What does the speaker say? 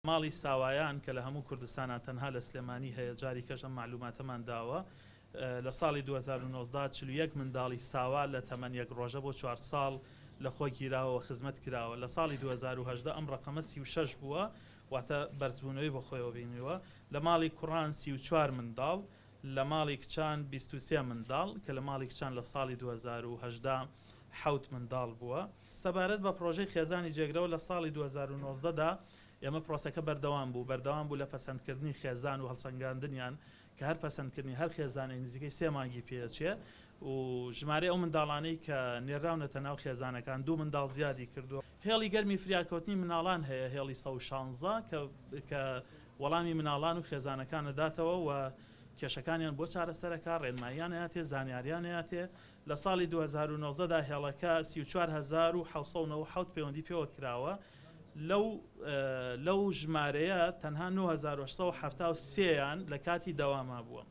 ماڵی ساوایان کە لە هەموو کوردستانا تەنها لە سلێمانی هەیە جاری کەش ئەم مەعلوماتەمان داوە لە ساڵی 2019 41 منداڵی ساوا لە تەمەن یەک ڕۆژە بۆ چوار ساڵ لە خۆ گیراوە و خزمەت کراوە لە ساڵی 2018 ئەم ڕەقەمە 36 بووە واتە بەرزبوونەوەی بە خۆیەوە بینیوە لە ماڵی کوڕان 34 منداڵ لە ماڵی کچان 23 منداڵ کە لە ماڵی کچان لە ساڵی 2018 حەوت منداڵ بووە. سەبارەت بە پڕۆژەی خێزانی جێگرەوە لە ساڵی 2019 دا ئێمە پرۆسەکە بەردەوام بوو، بەردەوام بوو لە پەسەندکردنی خێزان و هەڵسەنگاندنیان کە هەر پەسەندکردنی هەر خێزانێک نزیکەی سێ مانگی پێچێ و ژمارەی ئەو منداڵانەی کە نێرراونەتە ناو خێزانەکان دوو منداڵ زیادی کردووە. هێڵی گەرمی فریاکەوتنی مناڵان هەیە، هێڵی 116 کە کە وەڵامی مناڵان و خێزانەکان ئەداتەوە و کێشەکانیان بۆ چارەسەرەکا، ڕێنماییان ئەیاتێ، زانیاریان ئەیاتێ. لە ساڵی 2019 دا هێڵەکە 34797 پەیوەندی پێوە کراوە، لەو لەو ژمارەیە تەنها 9873 یان لە کاتی دەواما بووە.